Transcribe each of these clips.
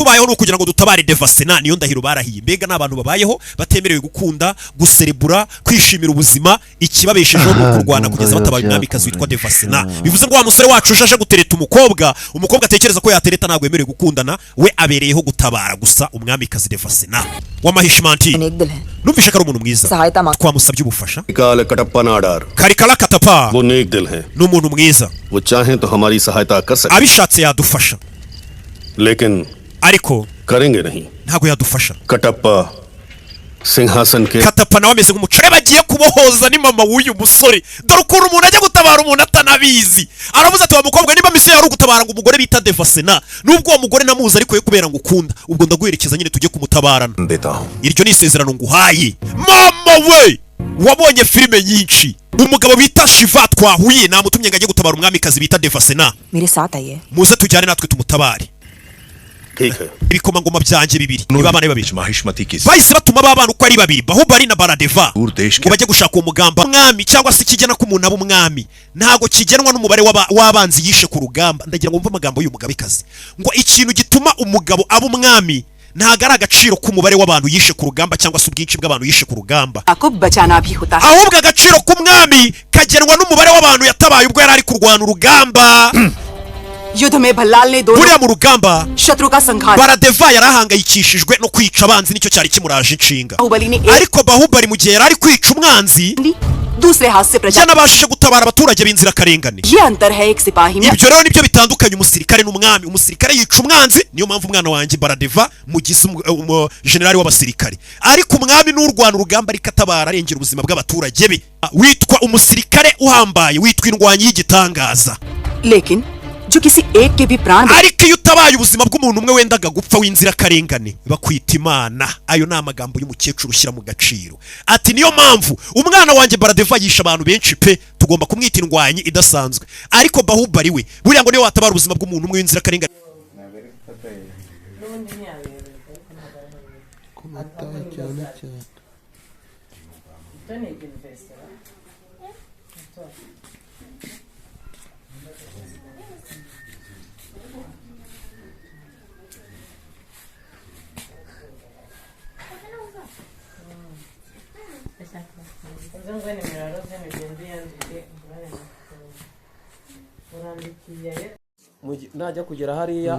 Tubayeho ni ukugira ngo dutabare Devasena. Niyo ndahiro barahiye. Mbega ni abantu babayeho batemerewe gukunda, guserebura, kwishimira ubuzima. Ikibabeshejeho ni Aha, ukurwana ndumva kugeza biba batabaye umwamikazi witwa byagoranye Devasena. sha. Bivuze ngo wa musore wacu uje aje gutereta umukobwa, umukobwa atekereza ko yatereta, ntabwo yemerewe gukundana. We abereyeho gutabara gusa umwamikazi Devasena w'amahishimantiri. नेक दिल है। Numvishe ko ari umuntu mwiza. सहायता मांग Twamusabye ubufasha. काल कटप्पा Nadar Karikara Katapa वो नेक दिल हैं। ni umuntu mwiza. वो चाहें तो हमारी सहायता कर सकते, Abishatse yadufasha. लेकिन Ariko करेंगे नहीं। ntabwo yadufasha. Kattappa सिंहासन के Katapa nawe ameze nk'umucure bagiye kubohoza. Ni mama w'uyu musore. Dore ukuntu umuntu ajya gutabara umuntu atanabizi. Aravuze ati: "Wa mukobwa, niba mission yari ugutabara ngo umugore bita Devasena, nubwo uwo mugore namuzi, ariko ye kubera ngo ukunda, ubwo ndaguherekeza nyine tujye kumutabarana." देता हूँ। Iryo ni isezerano nguhaye. Mama we wabonye filime nyinshi. Umugabo bita Shiva twahuye, namutumye ngo ajye gutabara umwamikazi bita Devasena. मेरे साथ आइए। Muze tujyane natwe tumutabare. ठीक है। Ibikomangoma byanjye bibiri, niba abana be babiri Mahishmati की bahise batuma ba bana uko ari babiri, Bahubali na Baradeva, दूर देश ngo के bajye gushaka uwo mugamba. Umwami cyangwa se ikigena ko umuntu aba umwami ntabwo kigenwa n'umubare w'abanzi yishe ku rugamba. Ndagira ngo mve amagambo y'uyu mugabekazi, ngo ikintu gituma umugabo aba umwami ntabwo ari agaciro k'umubare w'abantu yishe ku rugamba cyangwa se ubwinshi bw'abantu yishe ku rugamba, को बचाना भी होता है। Ahubwo agaciro k'umwami kagenwa n'umubare w'abantu yatabaye ubwo yari ari kurwana urugamba. युद्ध में भल्लाल ने दोनों Buriya mu rugamba शत्रु का संहार Baradeva yari ahangayikishijwe no kwica abanzi, nicyo cyari kimuraje inshinga. Baahubali ने एक Ariko Bahubali, mu gihe yari ari kwica umwanzi, ली, दूसरे हाथ से प्रजा yanabashije gutabara abaturage b'inzirakarengane. ये अंतर है एक सिपाही में Ibyo rero nibyo bitandukanye umusirikare n'umwami. Umusirikare yica umwanzi, niyo mpamvu umwana wanjye Baradeva mugize generali w'abasirikare, ariko umwami n'urwana urugamba ariko atabara, arengera ubuzima bw'abaturage be. Witwa umusirikare uhambaye, witwa indwanyi y'igitangaza. लेकिन जो किसी एक के भी प्राण Ariko iyo utabaye ubuzima bw'umuntu umwe wendaga gupfa w'inzirakarengane, bakwita Imana. Ayo ni amagambo y'umukecuru ushyira mu gaciro. Ati: "Niyo mpamvu umwana wanjye Baradeva yishe abantu benshi pe, tugomba kumwita indwanyi idasanzwe, ariko Bahubali we buriya ngo niyo watabara ubuzima bw'umuntu umwe w'inzirakarengane." N'ubundi ntiyabiyoberwa, ariko ntabwo ari Ku matara cyane cyane. Icyo ni ikinvesitira. Uze nguhe nimero ya Rosine, ugende uyandike, nguhe urandikiye. Najya kugera hariya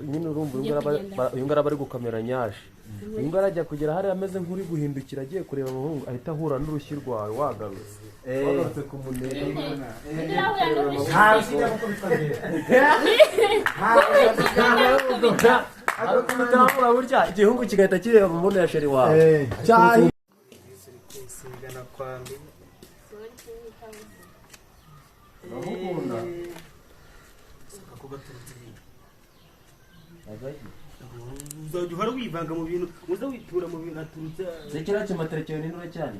nyine urumva uyu nguyu uyu nguyu aba ari gukamera nyaje, uyu nguyu arajya kugera hariya ameze nk'uri guhindukira agiye kureba abahungu, ahita ahura n'urushyi rwawe wagarutse, wagarutse kumuneka. Ariko burya igihungu kigahita kireba mu mboni ya chéri wawe. Kwisigana kwambi. Uramukunda. Ako gaturutse hino, uzajya uhora wivanga mu bintu, uza witura mu bintu aturutse. Se kiriya kimatera cyawe ni uracyane?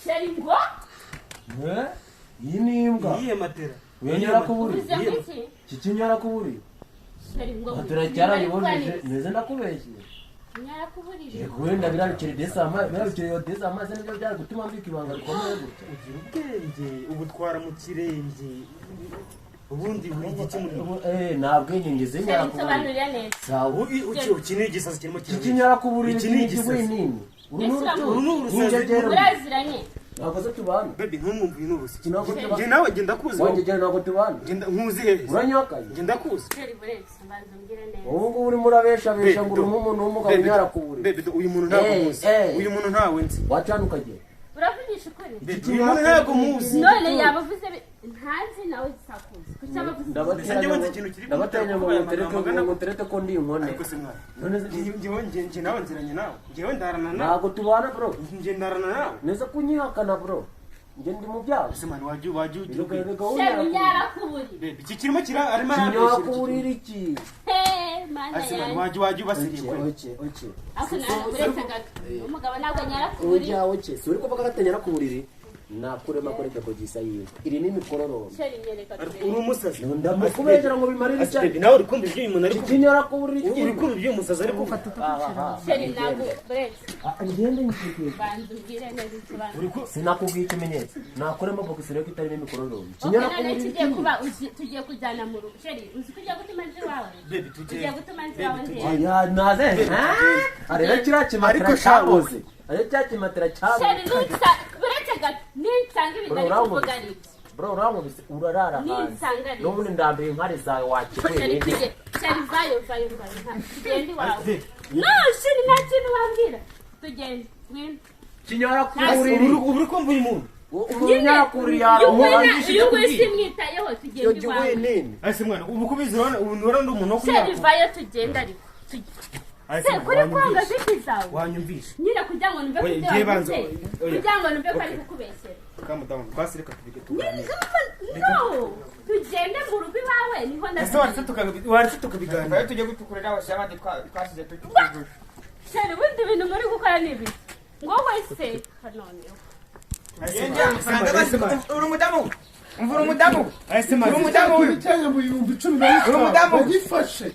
Chéri, ngo Eh? Iyi ni imbwa. Iyihe matera? Uyu nyarakuburi. Uvuze ngo iki? Iki kinyarakuburi. Chéri, ngo Matera cyarayiboneje meze, ndakubeshye. Nyarakuburije. Yego, wenda birarukira desama, birarukira iyo desama se nibyo byari gutuma mbika ibanga rikomeye gutya. Ugira ubwenge, ubutwara mu kirenge, ubundi uri igiki muri Nta bwenge ngize. Chéri, Nyarakuburi. nsobanurira neza. Sawa. Iki ni igisazi kirimo Iki kirabeshya. kinyarakuburi. Iki Iki ni ni igisazi. ikigwinini. Uru ni Ese urutugu. Uru ni Ni urusazi. ingegero. Muraziranye? Ntabwo se tubana? Baby, ntumwumve, uyu ni ubusa. Ntabwo Njye tubana. nawe njye ndakuzi. Wanjye gera, ntabwo tubana. Njye nkuzi hehe? Uranyakaye. Njye ndakuzi. Chéri, buretse mbanza umbwire neza. Ubu ngubu urimo urabeshabesha ngo uri Baby, nk'umuntu w'umugabo. Baby, Nyarakuburi. baby, uyu muntu ntabwo muzi. Uyu muntu ntawe nzi. Wacana ukagera. Uravugisha ukuri? Baby, uyu muntu ntabwo muzi. None yaba avuze ntazi nawe sakuzi, kuki aba avuze? Ndabateranya Njyewe nzi ikintu kiri ndabateranya ngo kumutera ngutereke kuvuga aya ngo ngutereke ko ndi inkone. Ariko se mwana, None se njye nawe nziranye nawe, njyewe ndarana nawe. Ntabwo tubana, bro. Njye ndarana nawe. Neza kunyihakana, bro, njye ndi mu byago. Ese mwana, wajya ugira Reka ubwenge. reka. Chéri, nyarakuburi. Baby, iki kirimo kira arimo arabeshya. Kinyakuburira iki? He, mana Ese mwana, yanjye. wajya ubasiriye Oke. kwe. Oke, oke. Ariko nawe uretse gato, umugabo ntabwo nyarakuburi. Ujya oke, si uri kuvuga ko atanyara ku buriri? Nakurema koreka kogisa yiwe. Iri ni mikororo. Chéri nyereka turebe. Uri umusazi. Ndamukubejera ngo bimarire cyane. Nawe uri kumva ibyo uyu muntu ari kuvuga. Kinyora kuburi iki? Uri kumva ibyo umusazi ari kuvuga. Chéri ntabwo buretse. Ngende nshyikiye. Banza umbwire neza ikibazo. Sinakubwiye ikimenyetso. Nakurema box rero itarimo imikororo. Kinyora kuburi. Tugiye kuba tugiye kujyana mu rugo. Chéri uzi kujya gutuma nzi wawe. Tugiye gutuma nzi wawe nzi. Oya naze. Arera kira kimatera cyaboze. Arera kira kimatera cyaboze. Chéri nutsa buretse gato ninsanga ibintu ari kuvuga ari ibyo. Bro urankubise urarara hanze. N'ubundi ndambiye inkari zawe wakikweye. Chéri vayo vayo vayo. Tugende iwawe. No chéri nta kintu wambwira. Tugende. Ngwino. Kinyora kuburiri. Uri kumva uyu muntu. Urunyara kuri yaro. Uyu nguyu simwitayeho tugende iwawe. Ese mwana ubu kubizi urabona ubu nora ndi umuntu wo kunyara. Chéri vayo tugende ariko. Se kuri kwanga ziki zawe. Wanyumvisha. Nyine kugira ngo numve ko banze. Kugira ngo numve ko ari kukubeshyera. Calm down. Basi reka tubige tuganire. No! Tugende mu rugo iwawe niho Ese waretse tukabiganira. Tujye gutukurira abasha abandi twasize tukigusha. Chéri ubundi ibintu muri gukora ni ibi. Ngo wese noneho. Uri umudamu. Umvura umudamu. Uri umudamu. Uri umudamu. Wagifashe.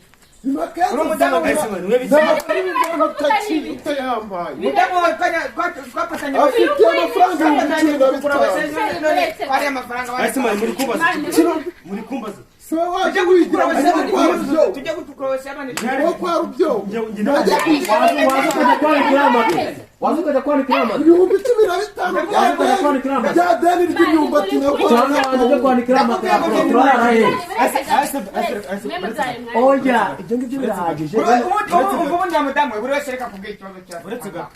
Oya, ibyo ngibyo birahagije. Ubundi mudamu buri wese reka kubwira ikibazo cyawe. Uretse gato.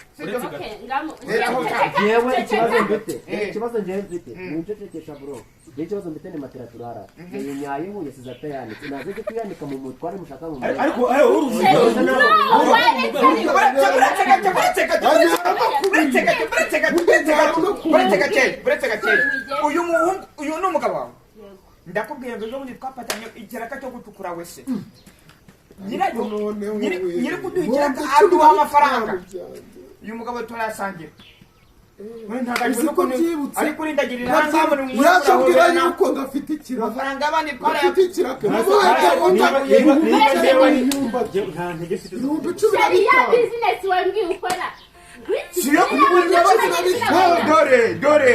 Yewe ikibazo mfite. Ikibazo ngewe mfite. Muncecekesha bro. Ngewe ikibazo mfite ni matera turara. Yinyayeho yasize atayanitse. Naze cyo kuyanika mu mutware mushaka mu mutwe. Ariko uru Uyu muhungu uyu ni umugabo wawe. Ndakubwiye ngo ejo bundi twapatanye ikiraka cyo gutukura wese. Nyirayo nyiri kuduha ikiraka aduha amafaranga. Uyu mugabo turayasangira. Ariko urindagirira yatubwira yuko ndafite ikiraka. Amafaranga abandi twara ikiraka. Ya business wambwiye ukora. Dore dore.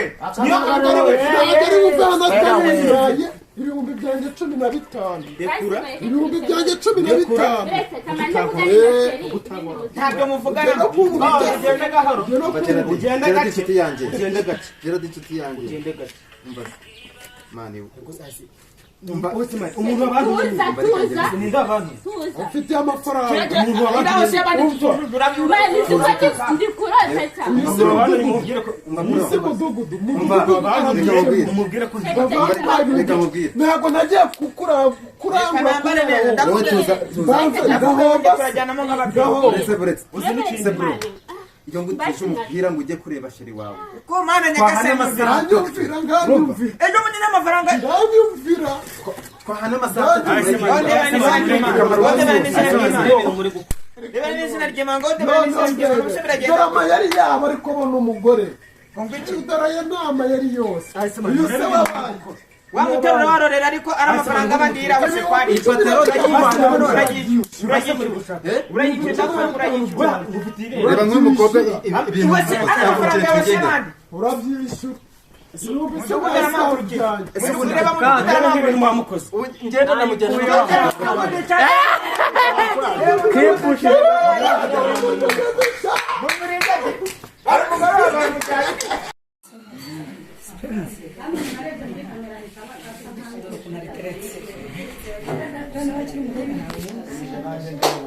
Ibihumbi byanjye 15. Ibihumbi byanjye 15. Ntabwo muvugana. Ugenda gahoro. Ugenda gake. Ugenda gake. Gerard inshuti yanjye. Ugenda gake. Umbaze. Mani. Umva umuntu abantu ni abantu. Ufite amafaranga. Umuntu abantu. Ndi kurota cyane. Umubwire ko ntabwo nagiye kurangura. Iyo ngutisha umupira ngo ujye kureba sheri wawe. Ko mana nyakase nganyumvira nganyumvira. Ejo bundi n'amafaranga nganyumvira. Twahana amasaha. Dore amayeri yabo ariko bona umugore. Dore aya ni amayeri yose. Uyu se wabaye. Wamuterura warorera ariko ari amafaranga abandira wese kwari. Urayishyura. Reba nk'uyu mukobwa ibintu urabyishyura. Ngenda na mugenzi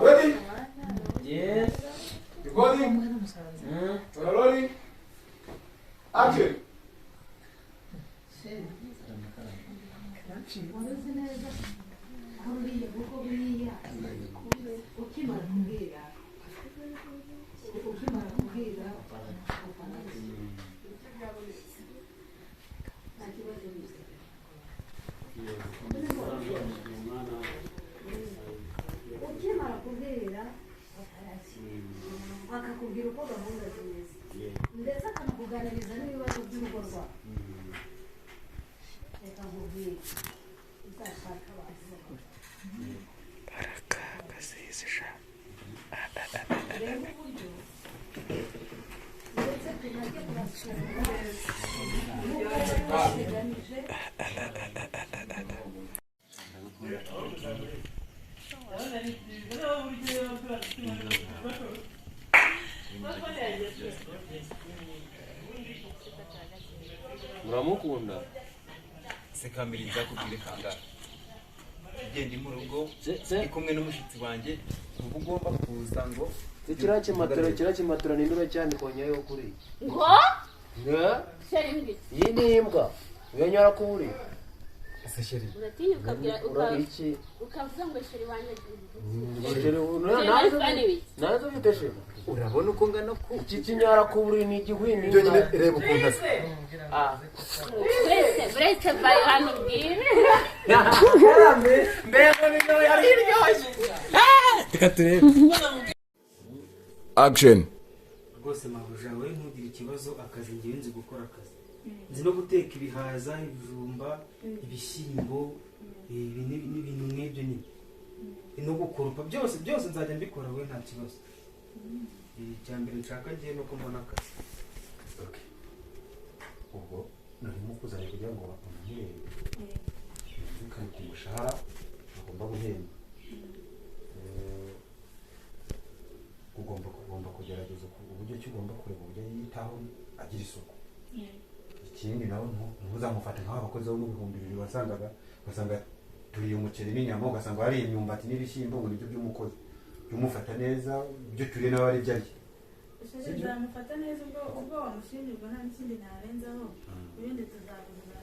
Ready? Yes. Recording? Rolling? Action. Ukimara kubwira akakubwira uko gahunda zimeze ndetse akanakuganiriza n'ibibazo by'urugo rwawe. Muramukunda se kamera nzakubwire kangahe ugenda mu rugo ndi kumwe n'umushyitsi wanjye uba ugomba kuza ngo kiriya kimatora ni indura cyane konyayo kuri ngo chéri mbiki iyi ni imbwa uyanyara ku buriri ese chéri uratinya ukabwira iki ukavuga ngo chéri wanjye chéri nazo ufite chéri urabona uko ngana ku iki kinyara ku buriri ni igihwini ibyo nyine reba ukuntu asa buretse vayo hano ubwire mbega bino yari iryoshye reka turebe action rwose mabuja we ntugire ikibazo akazi ngewe nzi gukora akazi nzi no guteka ibihaza ibijumba ibishyimbo ibi n'ibintu nk'ibyo nyine no gukoropa byose byose nzajya mbikora we nta kibazo icya mbere nshaka ngewe ni uko mbona akazi ubwo narimo kuzanye kugira ngo bamuhembe yumvikane ku mushahara agomba guhemba ugomba kugerageza uburyo ki ugomba kureba uburyo yiyitaho agira isuku ikindi nawe ntuzamufate nk'aba bakozi bo mu 2000 wasangaga ugasanga turiye umuceri n'inyama ugasanga hariye imyumbati n'ibishyimbo ngo nibyo by'umukozi jya umufata neza ibyo turiye nawe ari ibyo arya nzamufata neza ubwo wamushinjirwa nta n'ikindi narenzaho ibindi tuzabivuga